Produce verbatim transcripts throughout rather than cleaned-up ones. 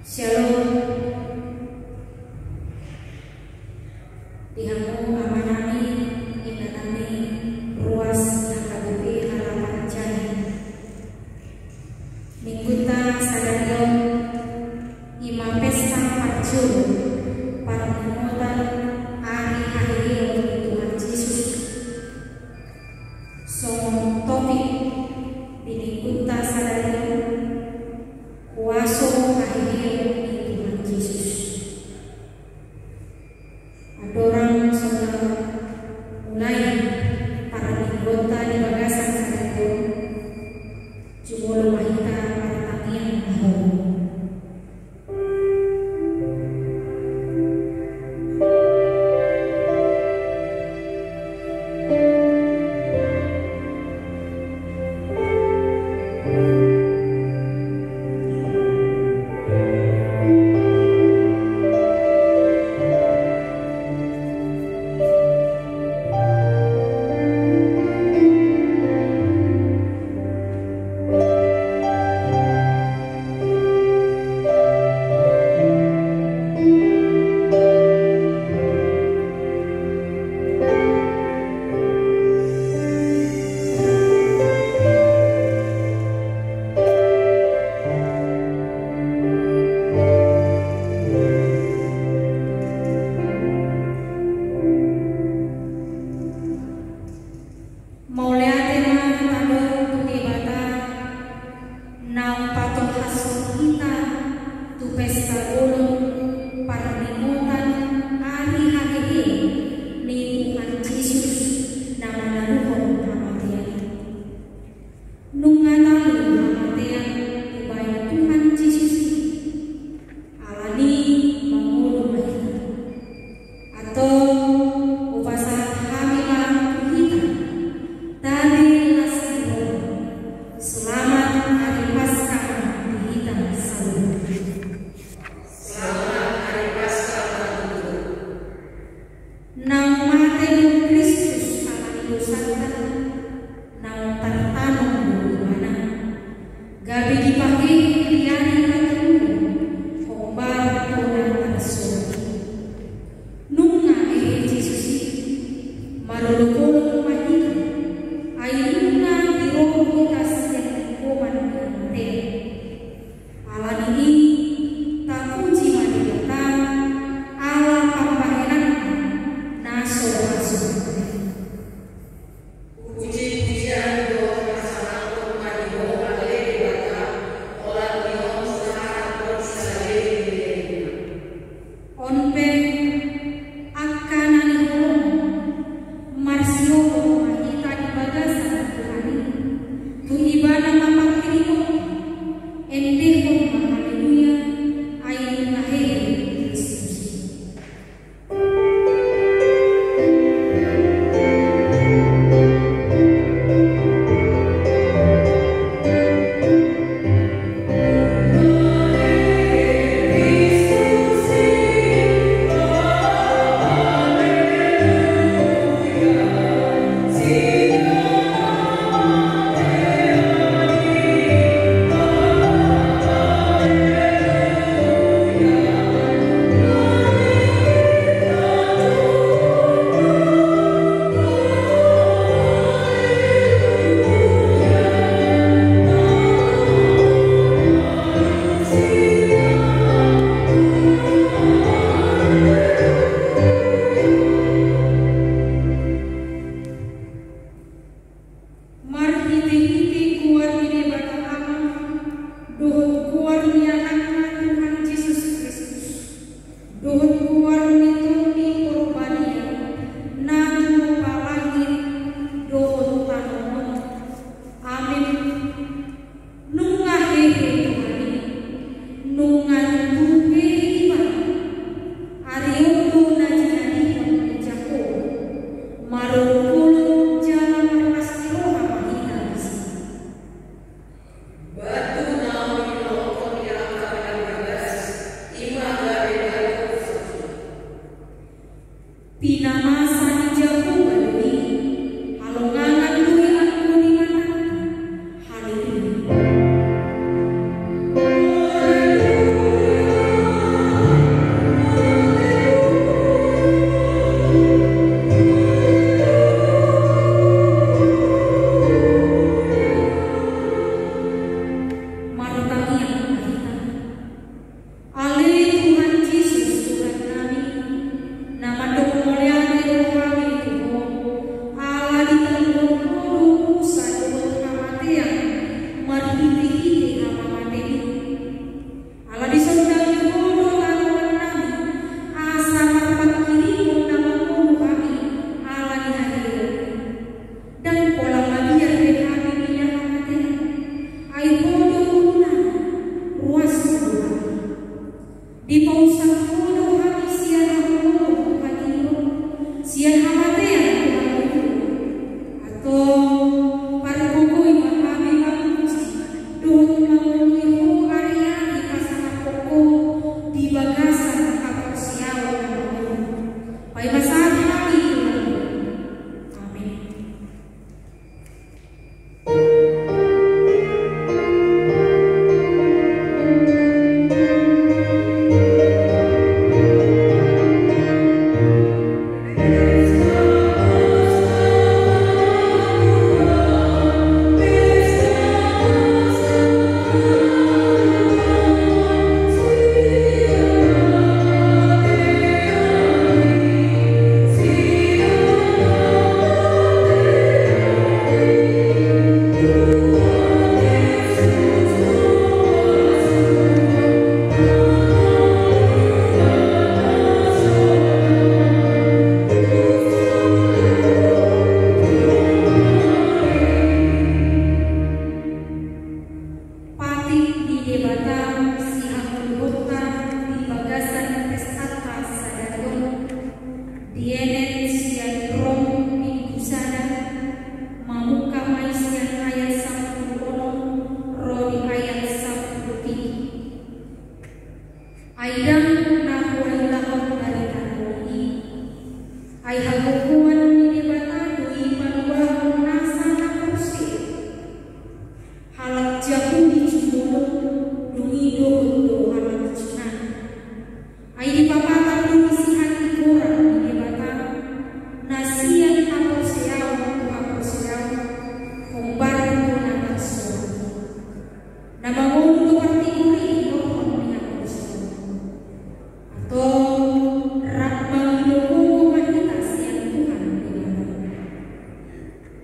Syalom. Di hamu amanami, inanami, ruas H K B P Harapan Jahe. Minggunta sadari on i ma pesta parjolo parningotan ari haheheon ni Tuhan Jesus. Songon topik di minggunta sadari on, huaso haheheon ni Tuhan Jesus. Andorang so na mulai parningotan di bagasan sadari on, jumolo ma hita martangiang. Mauliate ma tadok tu Debata naung patohashon hita tu pesta bolon parningotan ari haheheon ni Tuhan Jesus na manaluhon hamatean. Nunga talu hamatean dibahen Tuhan Jesus i. Alani i mangolu ma hita. Antong hupasahat hami ma tu hita, tabe las ni roha. Selamat ari Paskah ma di hita saluhutna. Ale Tuhan Jesus, Tuhannami, na mandok mauliate do hami tu Ho, ala ditaluhon Ho do dosa dohot hamatean marhitehite hamamatemi. Ala disondangi Ho do tanoannami, asa marpanghirimon na mangolu hami ala ni haheheon. Ndang pola mabiar be hami mian hamatean, ai Ho do ngolunami, ruasmi do hami. Dipausang Ho do hami sian haholomon tu hatiuron, sian hamatean tu hangoluon. Antong, pargogoi ma hami mamuji dohot mangoloi Ho ari-ari pasangaphon Ho di bagasan haporseaon na mangolu. Paima sahat hami tu hangoluon. Amin. Patik ni Debata sihangoluhonta di bagasan pestanta sadari on, dienet sian Rom bindu sada, mamungka ma i sian ayat sampulu onom ro di ayat sampulu pitu. Ai ndang na huailahon barita na dao i, ai hagogoon ni Debata do i paluahon nasa na porsea. Halak Jahudi jumolo, dung i dohot do halak Junani. Ai dipapatang do disi hatigoran ni Debata, na sian haporseaon tu haporseaon, hombar tu na tarsurat. Na mangolu do partigor i hinorhon ni haporseaon. Antong, rap mangido gogo ma hita sian Tuhan Debata.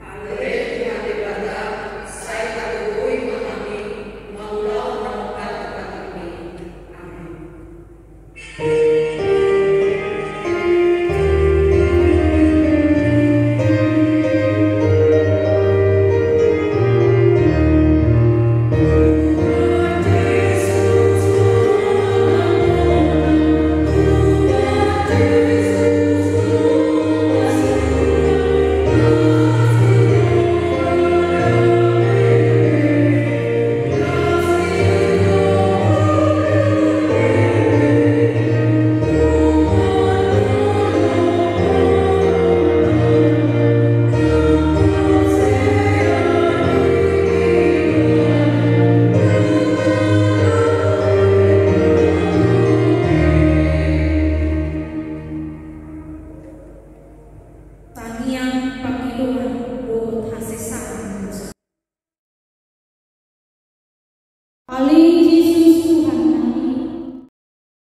Ale Tuhan Debata, sai tagogoi ma hami mangulahon na mungkar tu patikmi. Amin. Tangiang pangidoan dohot hasesaon. Ale Jesus Tuhannami,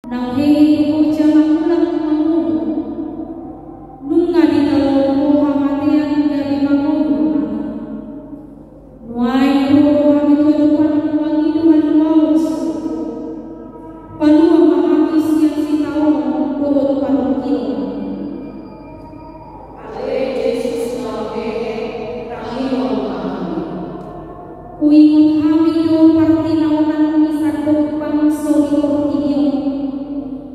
naung hehe do Ho jala mulak mangolu, nunga ditaluhon Ho hamatean gabe mangolu hami. Nuaeng ro do hami tu adopanMu mangido haluaon sian Ho. Palua ma hami sian sitaonon dohot parungkilon. Ale Jesus na hehe, tangihon ma hami. Huingot hami do partinaonan ni sandok bangso di portibi on.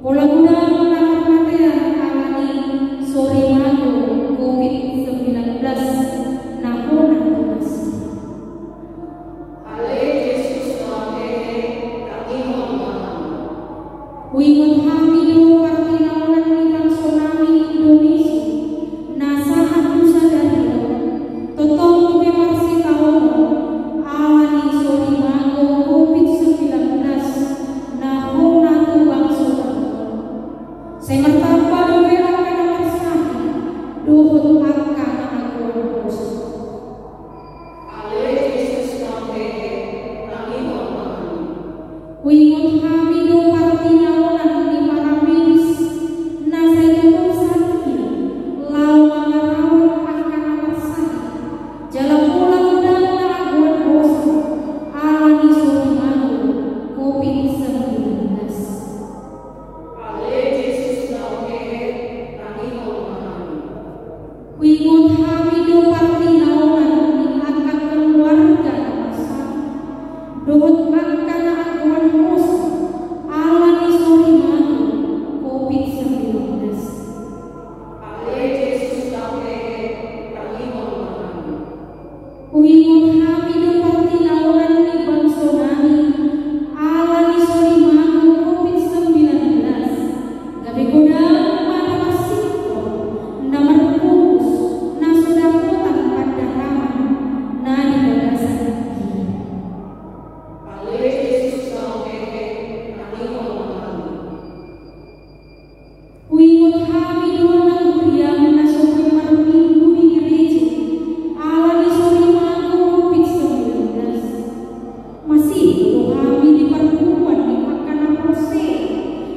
Pola godang na marmatean ala ni so rimago covid sembilan belas na hona tu nasida. Ale Jesus na hehe, tangihon ma hami. Huingot hami do partinaonan ni bangsonami Indonesia, na sahat tu sadari on, tongtong dope marsitaonon, ala ni so rimago covid sembilan belas, na hona tu bangsonami. Sai martamba dope angka na marsahit, dohot angka na goar dosa. Ale Jesus na hehe, tangihon ma hami. Huingot hami do partinaonan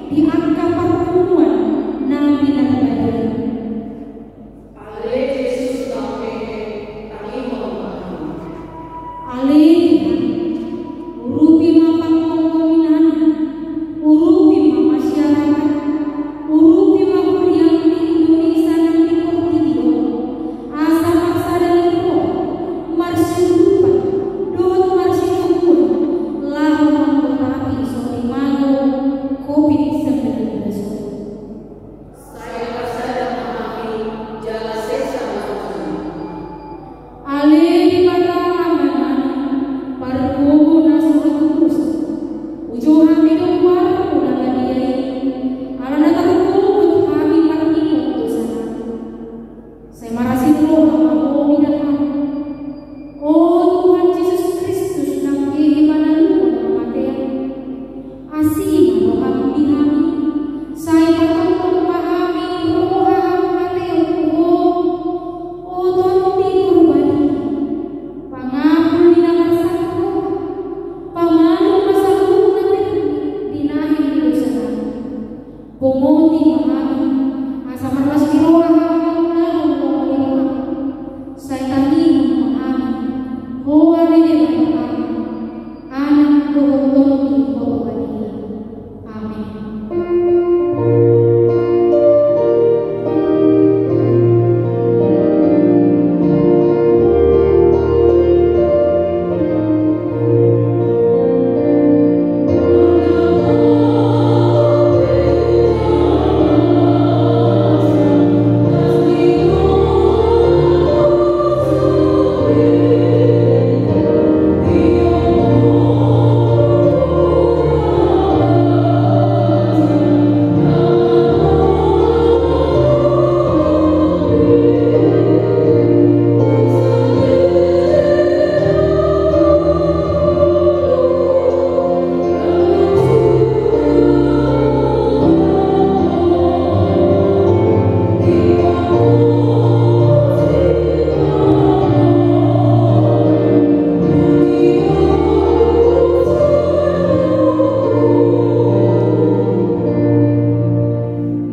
di angka parpunguan na pinarbadia. Ale Jesus na hehe, tangihon ma hami. Ale Tuhan, urupi ma pangkongkomi nami, urupi ma masyarakat, urupi ma huriaM di Indonesia nang di portibi on, asa marsada ni roha, marsiurupan dohot marsitoguon, laho manggotapi so rimago Covid sembilan belas on. Sai parsada ma hami jala sesa ma hami. Ale Debata Amanami, pargogo na so hatubusan, uju hami do goarMu na badia i, ala na targogot hami maringot dosanami. Sai marasi roha ma Ho mida hami. O Tuhan Jesus Kristus, nang hehe manaluhon hamatean, asi ma rohaM di hami, sai patongtong ma hami roha hamatean tu Ho. O Tondi Porbadia, pangapul ni na marsangkap roha, pamanum ma saluhut na binahen ni dosanami. Bongoti ma hami, asa marlas ni roha hami mangulahon lomo ni rohaM. Sai tangihon ma hami, Ho ale Debata Ama, Anak dohot Tondi Porbadia. Amen.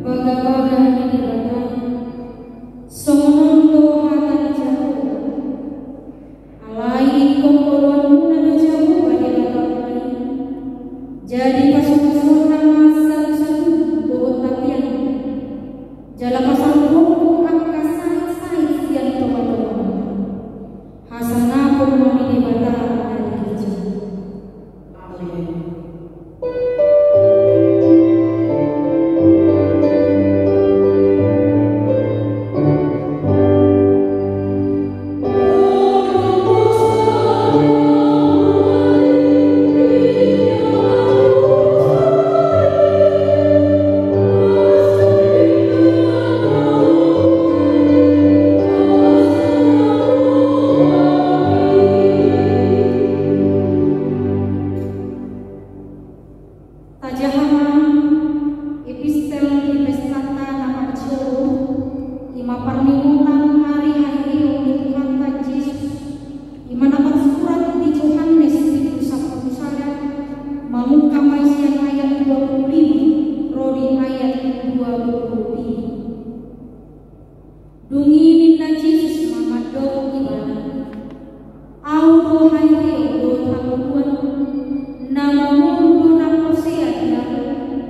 Bagabaga ni Debata, songon on do hata ni Jahowa. Alai ingkon oloanmuna do Jahowa Debatam i. Jadi pasupasuhon ma satu-satu dohot tapian, jala pasaorhon angka sait-sait sian tonga-tonga. Hasangapon ma ni Debata na di gereja. Amen. Tajaha ma epistel di pestanta na parjolo, i ma parningotan ari haheheon ni Tuhanta Jesus, i ma na tarsurat di Johannes bindu sampulu sada, mamungka ma i sian ayat dua pulu lima ro di ayat dua pulu pitu. Dung i ninna Jesus ma mandok ibana: Ahu do haheheon dohot hangoluan. Na mangolu do na porsea di Ahu,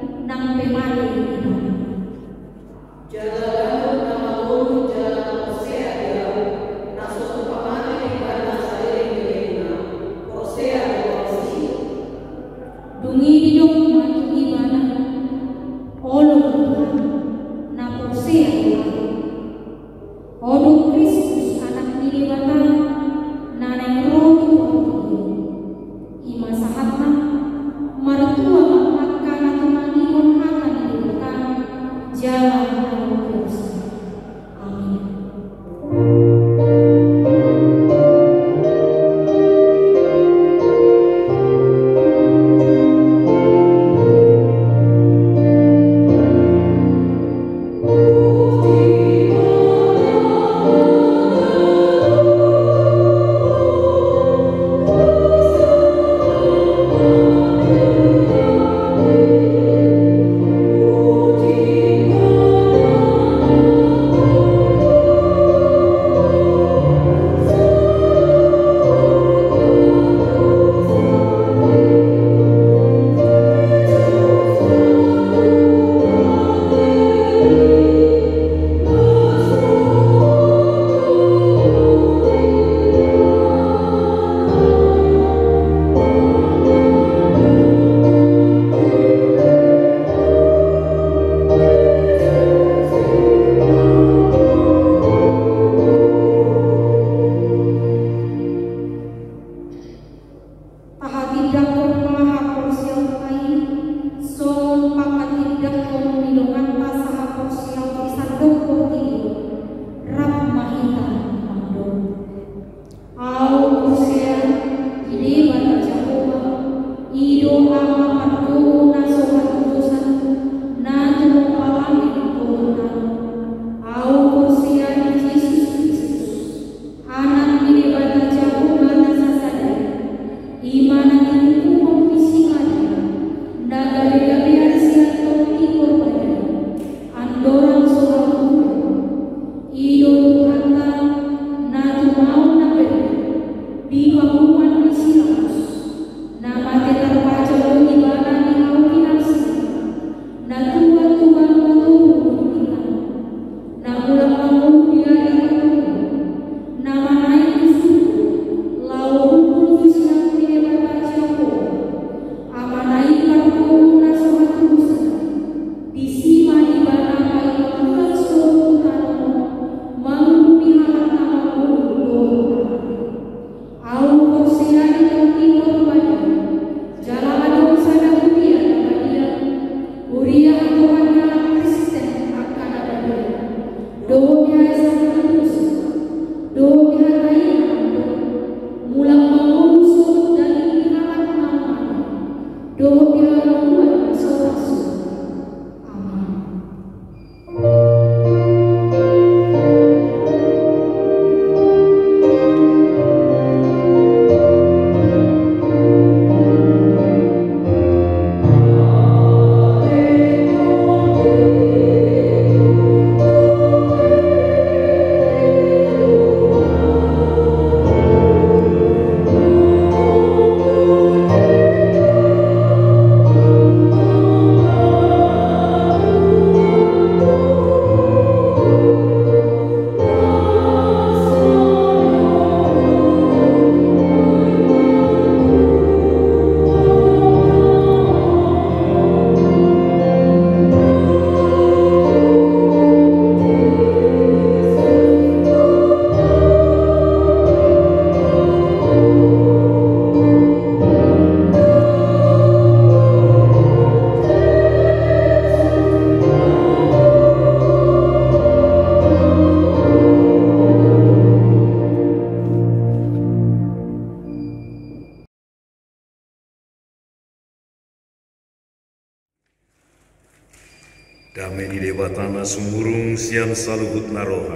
Dame ni Debata na sumurung sian saluhutna roha,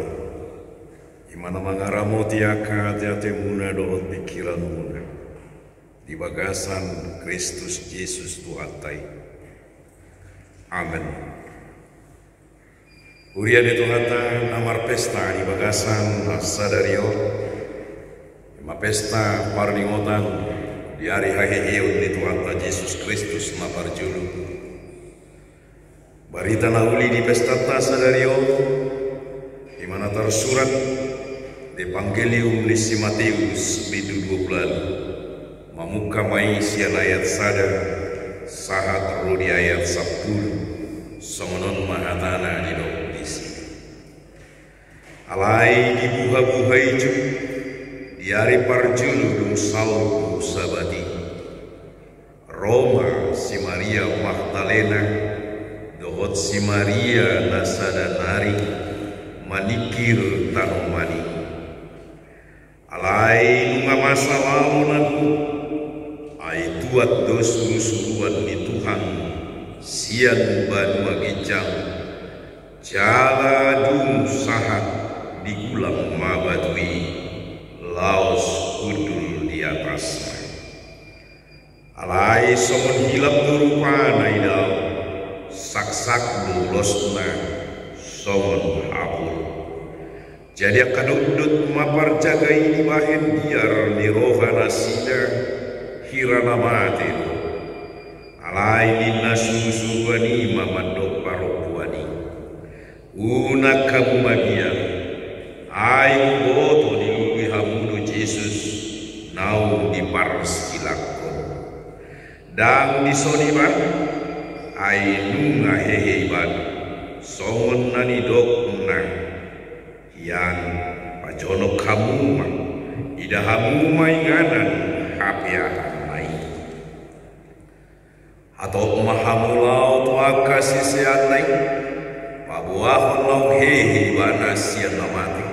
i ma na mangaramoti angka ateatemuna dohot pingkiranmuna di bagasan Kristus Jesus Tuhanta i. Amen. Huria ni Tuhanta na marpesta di bagasan sadari on, i ma pesta parningotan di ari haheheon ni Tuhanta Jesus Kristus na parjolo. Barita na uli di pestanta sadari on, i ma na tarsurat di Evangelium ni si Mateus bindu dua pulu ualu. Mamungka ma i sian ayat sada sahat ro di ayat sampulu. Songon on ma hatana didok disi. Alai di buhabuha i jo, di ari parjolo dung salpu Sabat i, ro ma si Maria Magdalena dohot si Maria na sada nari maningkir tanoman i. Alai nunga masa lalona do, ai tuat do surusuruan ni Tuhan sian banua ginjang, jala dung sahat digulang ma batu i laos hundul di atasna. Alai songon hilap do rupana idaon, saksak do ulosna songon hapur. Jadi angka dotdot ma parjaga i dibahen biar ni roha nasida hira na mate do. Alai ninna surusuruan i ma mandok parompuan i: Unang hamu mabiar, ai huboto dilului hamu do Jesus naung diparsilangkon. Ndang dison ibana, ai nunga hehe ibana, songon na nidokna. Hian pajonok hamu ma, ida hamu ma inganan hapeahanna i. Hatop ma hamu laho tu angka siseanna i, paboahon naung hehe ibana sian na mate.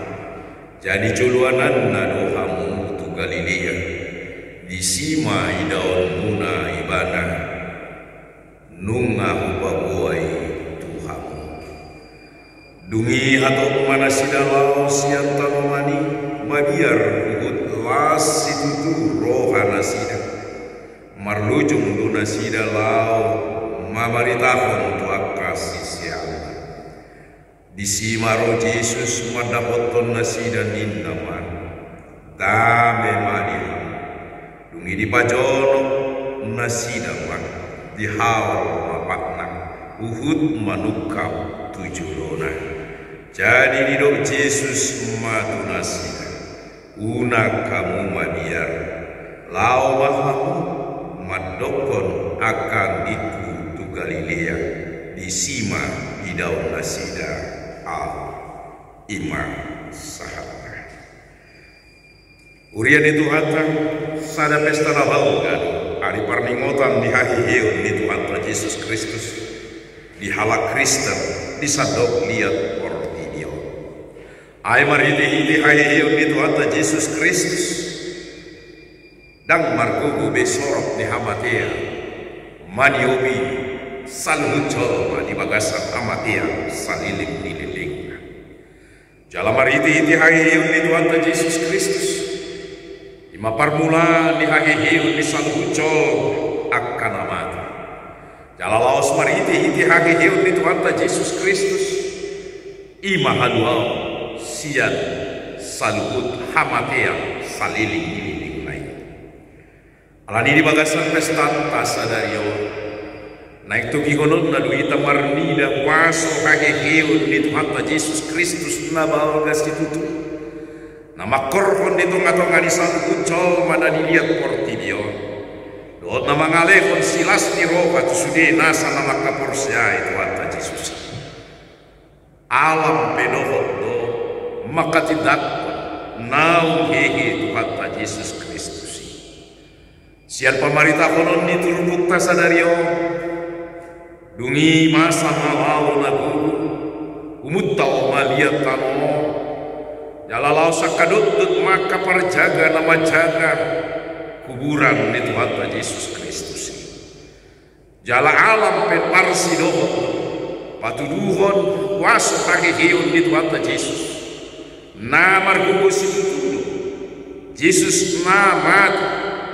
Jadi joloananna do hamu tu Galilea, disi ma idaonmuna ibana, nunga hupaboa i tu hamu. Dung i hatop ma nasida laho sian tanoman i, mabiar huhut las situtu roha nasida. Marlujung do nasida laho mamaritahon tu angka siseanna. Disi ma ro Jesus mandapothon nasida, ninna ma: Dame ma di hamu. Dung i dipajonok nasida ma, dihaol ma patna, huhut manungkap tu jolona. Jadi didok Jesus ma tu nasida: Unang hamu mabiar, laho ma hamu mandokkon angka anggingku tu Galilea, disi ma idaon nasida Ahu. I ma sahatna. Huria ni Tuhanta, sada pesta na balga do ari parningotan ni haheheon ni Tuhanta Jesus Kristus di halak Kristen di sandok liat portibi on. Ai marhitehite haheheon ni Tuhanta Jesus Kristus, ndang margogo be sorop ni hamatean maniopi saluhut jolma di bagasan hamatean saleleng ni lelengna. Jala marhitehite haheheon ni Tuhanta Jesus Kristus, i ma parmulaan ni haheheon ni saluhut jolma angka na mate. Jala laos marhitehite haheheon ni Tuhanta Jesus Kristus, i ma haluaon sian saluhut hamatean saleleng ni lelengna i. Alani i di bagasan pestanta sadari on, naeng togihononna do hita marnida huaso haheheon ni Tuhanta Jesus Kristus na balga situtu, na mangkorhon di tongatonga ni saluhut jolma na di liat portibi on, dohot na mangalehon silas ni roha tu sude nasa na mangkaporseai Tuhanta Jesus i. Alam pe dohot do manghatindanghon naung hehe Tuhanta Jesus Kristus i. Sian pamaritahonon ni turpukta sadari on, dung i masa ma laho na gogo, humuntal ma liat tano on, jala laos angka dotdot ma angka parjaga na manjaga kuburan ni Tuhanta Jesus Kristus i. Jala alam pe parsidohot do, Patuduhon huaso haheheon ni Tuhanta Jesus, na margogo situtu do Jesus na mate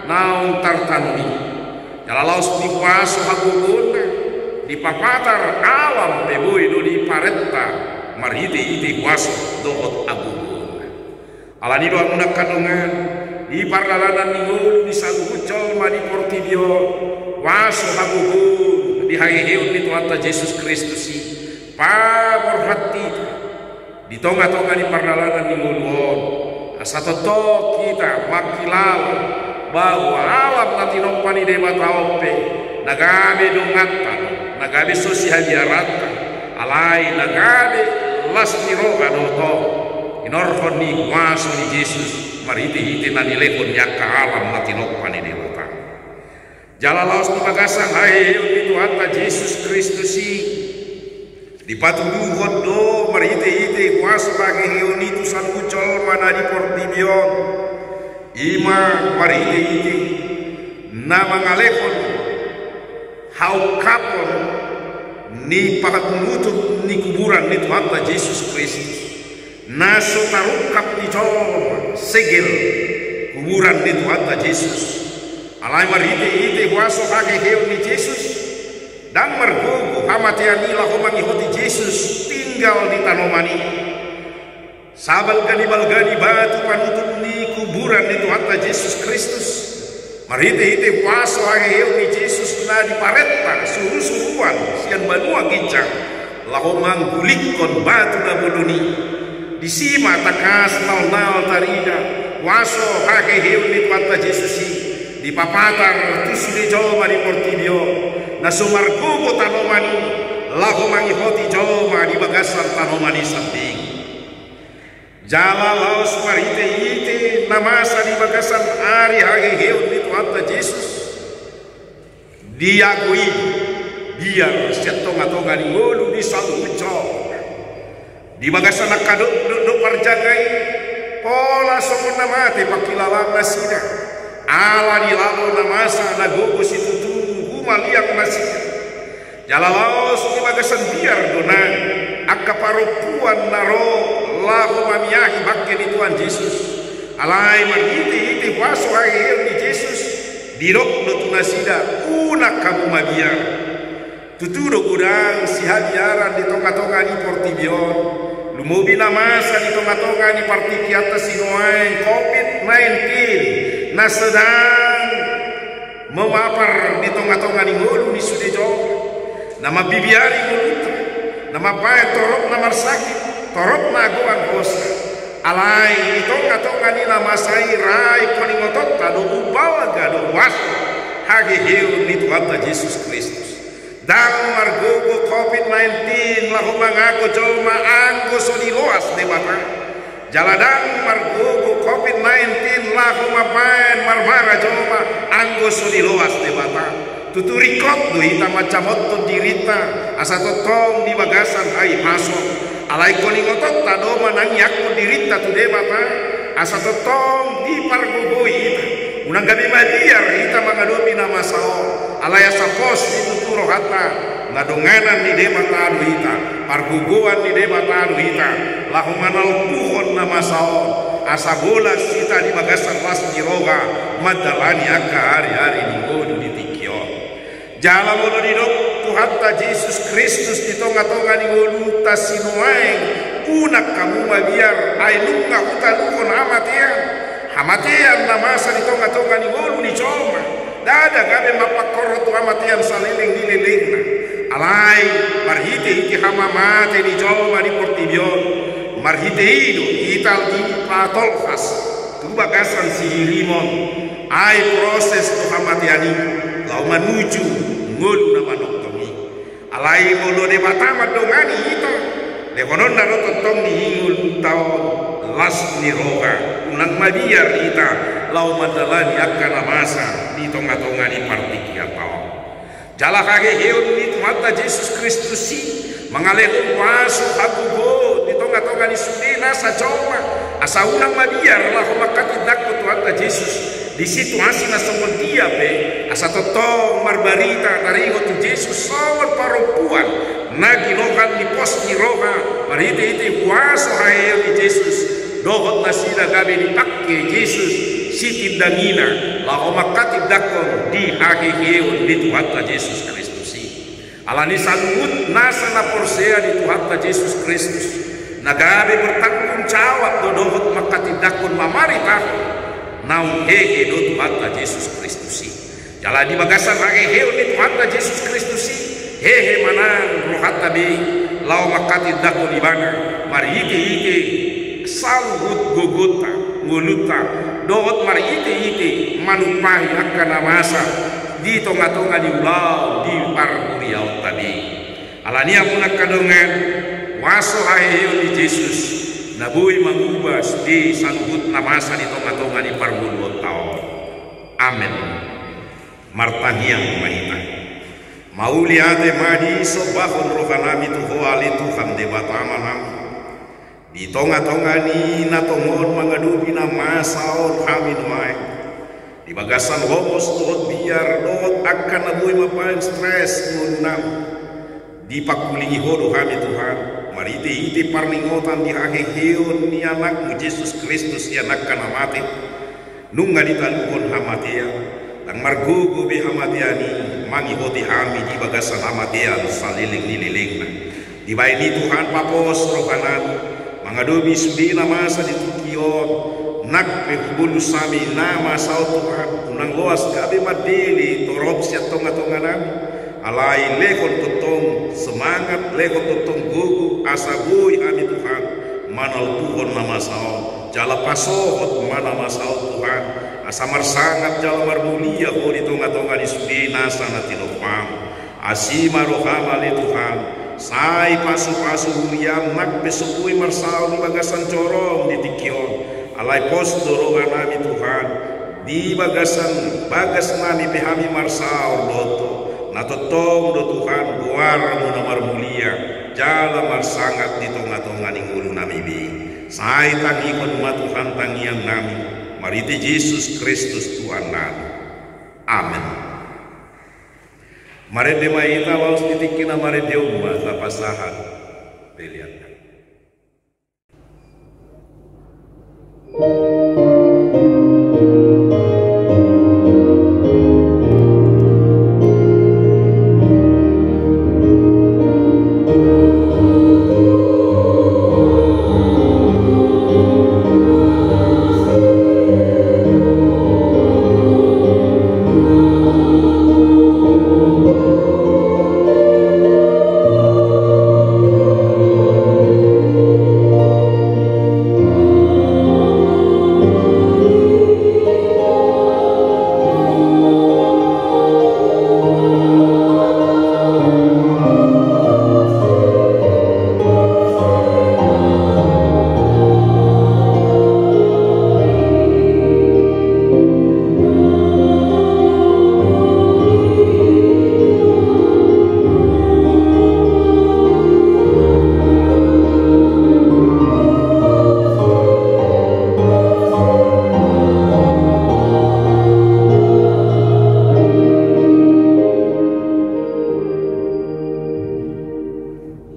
naung tartanom i. Jala laos di huaso hagogoonna, dipapatar alam pe boi do diparenta marhite-hite huaso dohot hagogoonna. Alani do hamu angka dongan, di pardalanan ni ngolu ni saluhut jolma di portibi on, huaso hagogoon di haheheon ni Tuhanta Jesus Kristus i paborhat hita di tonga-tonga ni pardalanan ni ngolu on, asa tongtong hita mangkilala bahwa alam na tinompa ni Debata on pe na gabe donganta do, na gabe so sihabiaranta, alai na gabe las ni roha do tong hinorhon ni huaso ni Jesus marhite-hite na nilehon ni angka alam na tinompa ni Debata. Jala laos di bagasan haheheon ni Tuhanta Jesus Kristus i, dipatuduhon do marhite-hite huaso haheheon i tu saluhut jolma na di portibi on, i ma marhite-hite na mangalehon haungkapon ni pangunguton ni kuburan ni Tuhanta Jesus Kristus, na so tarungkap ni jolma segel kuburan ni Tuhanta Jesus. Alai marhite-hite huaso haheheon ni Jesus, ndang margogo hamatean i laho mangihoti Jesus tinggal di tanoman i. Sabalga ni balga ni batu panutup ni kuburan ni Tuhanta Jesus Kristus, marhite-hite huaso haheheon ni Jesus na diparenta surusuruan sian banua ginjang laho manggulikkon batu na bolon i. Disi ma tangkas nalnal tarida huaso haheheon ni Tuhanta Jesus i, dipapatar tu sude jolma di portibi on, na so margogo tanoman i laho mangihoti jolma di bagasan tanoman i sandiri. Jala laos marhite-hite na masa di bagasan ari haheheon ni Tuhanta Jesus, diago i biar sian tonga-tonga ni ngolu ni saluhut jolma. Di bagasan angka dokdok do parjaga i, pola songon na mate pangkilalaan nasida, ala ni lalo na masa na gogo situtu humaliang nasida. Jala laos di bagasan biar do nang angka parompuan na ro laho mamiahi bangke ni Tuhan Jesus. Alai marhite-hite huaso haheheon ni Jesus, didok do tu nasida, unang hamu mabiar. Tutu do godang sihabiaran di tonga-tonga ni portibi on, lumobi na masa di tonga-tonga ni partingkianta sinuaeng, covid nineteen na sedang mamapar di tonga-tonga ni ngolu ni sude jolma, na mambibiari ngolunta, na mambahen torop na marsakit, torop na goan hosa. Alai di tonga-tonga ni na masa i, rai koningotonta do umbalga do huaso haheheon ni Tuhanta Jesus Kristus. Ndang margogo covid nineteen laho mangago jolma anggo so diloas Debata. Jala ndang margogo covid nineteen laho mambahen marmara jolma anggo so diloas Debata. Tutu ringkot do hita mancamothon dirinta asa tongtong di bagasan hahipason. Alai koningotonta do manangiangkon dirinta tu Debata asa tongtong dipargogoi hita. Unang gabe mabiar hita mangadopi na masa on. Alai asa pos situtu rohanta, na donganan ni Debata do hita, pargogoan ni Debata do hita, laho manalpuhon na masa on, asa bolas hita di bagasan las ni roha mandalani angka ari-ari ni ngolu di tingki on. Jala molo didok Tuhanta Jesus Kristus di tonga-tonga ni ngolunta sinuaeng, unang hamu mabiar, ai nunga hutaluhon hamatean. Hamatean na masa di tonga-tonga ni ngolu ni jolma, ndada gabe mampangkorhon tu hamatean saleleng ni lelengna. Alai marhite-hite hamamate ni jolma di portibi on, marhite i do hita dipatolhas tu bagasan sihirimon. Ai proses do hamatean i laho manuju ngolu na manongtong i. Alai molo Debata mandongani hita, lehononna do tongtong di ngolunta on las ni roha, unang mabiar hita laho mandalani angka na masa di tonga-tonga ni partingkianta on. Jala haheheon ni Tuhanta Jesus Kristus i mangalehon huaso hagogoon di tonga-tonga ni sude nasa jolma, asa unang mabiar laho manghatindanghon Tuhanta Jesus di situasi na songon dia pe, asa tongtong marbarita taringot tu Jesus songon parompuan na ginoar Pos ni roha, marhite-hite huaso haheheon ni Jesus, dohot nasida gabe dipangke Jesus sitindangina, laho manghatindanghon di haheheon ni Tuhanta Jesus Kristus i. Alani saluhut nasa na porsea di Tuhanta Jesus Kristus, na gabe bertanggung jawab do dohot manghatindanghon mamaritahon, naung hehe do Tuhanta Jesus Kristus i. Jala di bagasan haheheon ni Tuhanta Jesus Kristus i, hehe ma nang rohanta be, laho manghatindanghon Ibana, marhite-hite saluhut gogonta, ngolunta, dohot marhite-hite manumpahi angka na masa di tonga-tonga ni ulaon di parhuriaonta be. Alani i, amang nang dongan, huaso haheheon ni Jesus, na boi manguba sude saluhut na masa di tonga-tonga ni parngoluonta on. Amen. Martangiang ma hita. Mauliate ma di sombahon rohanami tu Ho ale Tuhan Debata Amanami. Di tonga-tonga ni na tongon mangadopi na masa on hami nuaeng. Di bagasan homos dohot biar dohot angka na boi mambahen stres ngolunami. Dipangkulingi Ho do hami Tuhan, marhite-hite parningotan di haheheon ni Anakmu Jesus Kristus sian angka na mate. Nunga ditaluhon hamatean, ndang margogo be hamatean i mangihoti hami di bagasan hamatean saleleng ni lelengna. Dibahen i Tuhan, papos rohanami, mangadopi sude na masa di tingki on, nang pe hubolus hami na masa on Tuhan, unang loas gabe mandele torop sian tonga-tonganami. Alai lehon tongtong semangat, lehon tongtong gogo, asa boi hami Tuhan manalpuhon na masa on, jala pasohot ma na masa on Tuhan, asa marsangap jala marmulia Ho di tonga-tonga ni sude nasa na tinompaM. Asi ma rohaM ale Tuhan, sai pasu-pasu huriaM nang pe so boi marsaor di bagasan joroM di tingki on. Alai pos do rohanami Tuhan, di bagasan bagasnami pe hami marsaor dohot Ho, na tongtong do Tuhan goarMu na marmulia jala marsangap di tonga-tonga ni ngolunami be. Sai tangihon ma Tuhan tangiangnami, marhite Jesus Kristus Tuhannami. Amen. Marende ma hita, laos di tingki na marende on ma tapasahat pelean.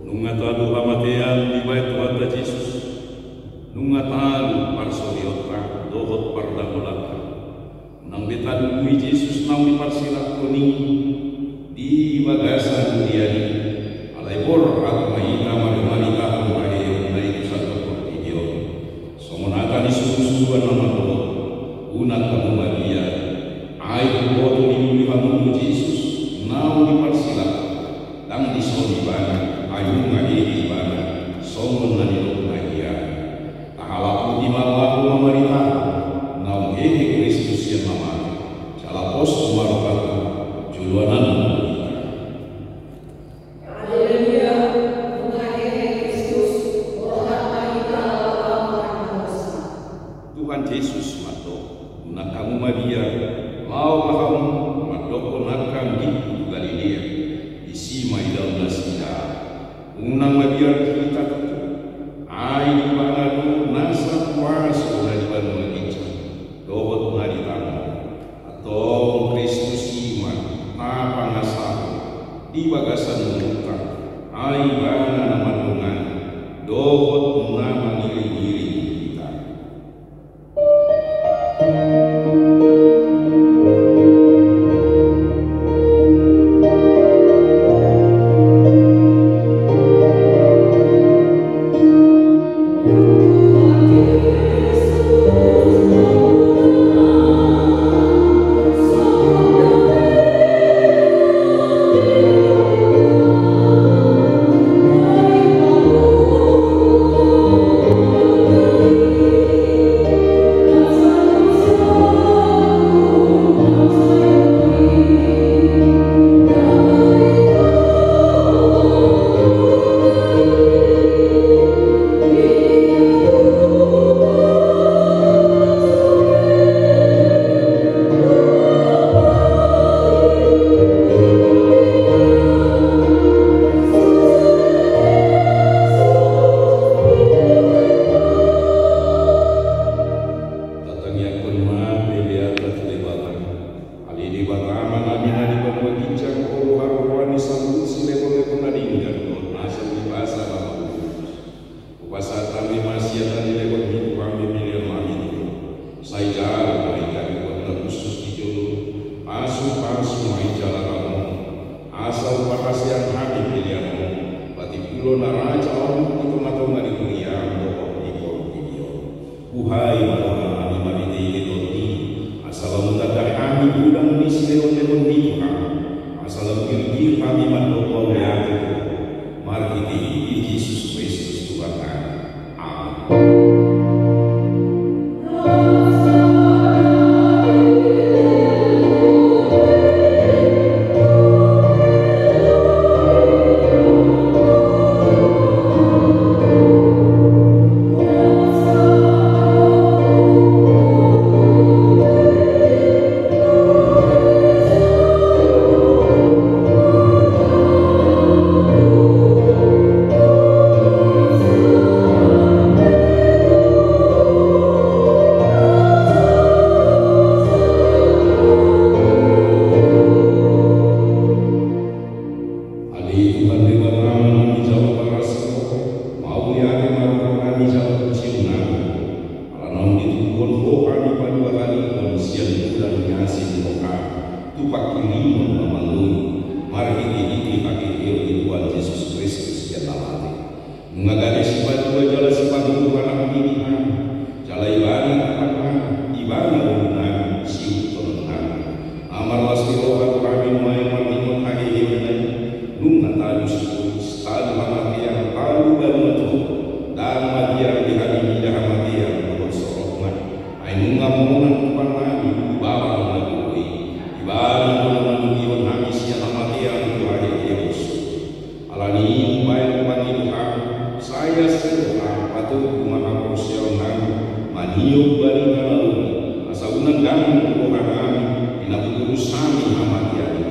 Nunga talu hamatean dibahen Tuhanta Jesus. Nunga talu parsolionta dohot pardamolanna. Unang be talului Jesus naung diparsilanghon i di bagasan huria i. Alai borhat ma hita marmari taon bahen na i tu sandok portibi on. Songon hata ni surusuruan na mandok, unang hamu mabiar. Ai huboto dilului hamu do Jesus naung diparsilanghon. Ndang dison ibana, ai nunga hehe ibana, songon na nidokna hian. Tahalak hita ma laho mamaritahon naung hehe Kristus sian na mate. Jala pos ma rohanta, joloan ma hita. Haleluya, nunga hehe Kristus, borhat ma hita laho marhata. Tuhan Jesus mandok, unang hamu mabiar, laho ma hamu mandokkon angka anggiku tu Galilea, disi ma idaon nasida. Unang mabiar hita tutu, ai di ibana do nasa huaso na di banua ginjang dohot na di tano on. Antong Kristus i ma tapangasahon di bagasan ngolunta, ai ibana na Lo na raja on di tonga-tonga ni huriaM dohot di portibi on. Buhai ma roha nami marhite-hite Tondi, asa lam tanda hami godang ni silehon-lehonMi Tuhan, asa lam girgir hami mandok mauliate tu Ho, marhite-hite Jesus Kristus Tuhan nami. Amen. Ale Tuhan Debata, na manjalo parasroha, mauliate ma roha nami jala pujionnami. Ala naung ditubuhon Ho hami paduahalihon sian godang ni asi ni rohaM tu pangkirimon na mangolu, marhite-hite haheheon ni Tuhan Jesus Kristus sian na mate. Nunga gabe sipatua jala sipangolu Anakmi di hami, jala Ibana Tuhan nami, Ibana ngolu nami, siuhutonnami. Na marlas ni roha tu hami nuaeng marningot haheheonna i, nunga talu sibolis, talu hamatean, talu banua togu, ndang mabiar di hami mida hamatean dohot sorobna. Ai nunga monang Tuhan nami, di balang na gogo i, Ibana do na manogihon hami sian hamatean tu haheheon. Alani i umbahen pangidoan nami, sai asi ni rohaM patogu ma haporseaonnami, manihot barita na uli, asa unang ganggu roha nami, di na huturus hami hamatean i.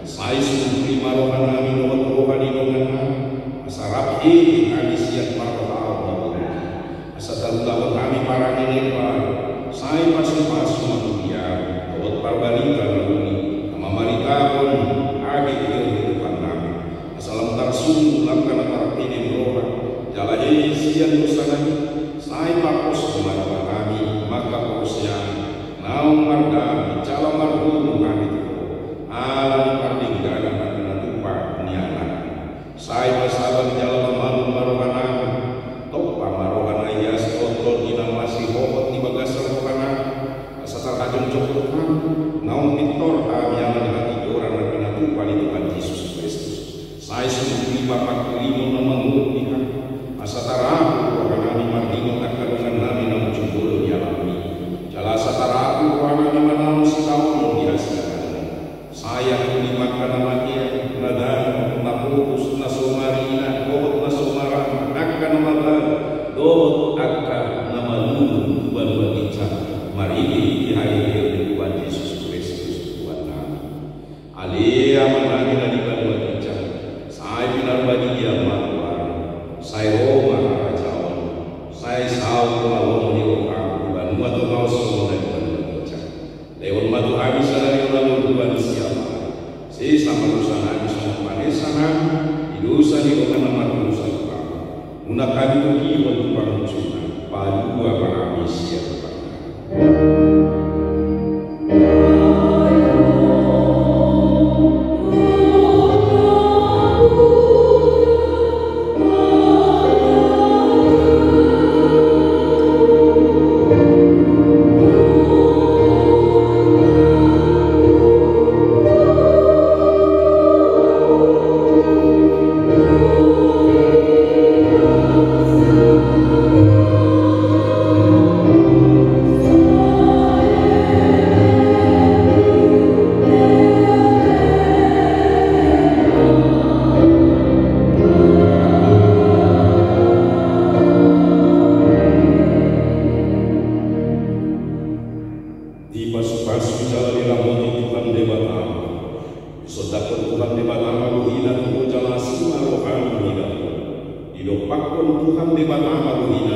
Sai sungkuli ma roha nami dohot roha ni dongan nami, asa rap hehe hami sian parrohaon na borngin. Asa tarulahon hami parange na imbaru, sai pasu-pasu ma huria, dohot parbarita na uli, na mamaritahon haheheon ni Tuhan nami. Asa lam tarsungkul angka na tarpede ni roha, jala hehe sian dosa nami, sai pos ma roha nami manghaporseai, naung mardame jala marhobas hami tu Ho, ala ni pardengganan na pinatupa ni Anakmi. Sai pasabar jala pamalum ma roha nami, tompa ma roha na ias toltol di na masihohot di bagasan roha nami, asa tarhajongjong hami, naung pintor hami ala ni hatigoran na pinatupa ni Tuhan Jesus Kristus. Sai sungkuli ma pangkirimon na mangolu di hami, asa tarapul roha nami marningot angka dongan nami naung jumolo di alam i. Jala asa tarapul roha nami manaon sitaonon di hasiangan i. Sai angkup ni angka na mate, na dano, na pogos, na so marina, dohot na so marama, angka na mabalu, dohot angka na malulu tu banua ginjang, marhite-hite haheheon ni Tuhan Jesus Kristus Tuhan nami. Ale Amanami na di banua ginjang, sai pinarbadia ma goarMu, sai ro ma harajaonMu, sai saut ma lomo ni rohaM di banua tonga on songon na di banua ginjang. Lehon ma tu hami sadari on hangoluan siapari. Sesa ma dosa nami songon panesanami di dosa ni dongan na mardosa tu hami. Unang hami togihon tu pangunjunan, palua ma hami sian pangago. Dipasupasu jala diramoti Tuhan Debata. Disondangkon Tuhan Debata ma bohina tu ho jala asi ma rohana mida ho. Didompakkon Tuhan Debata ma bohina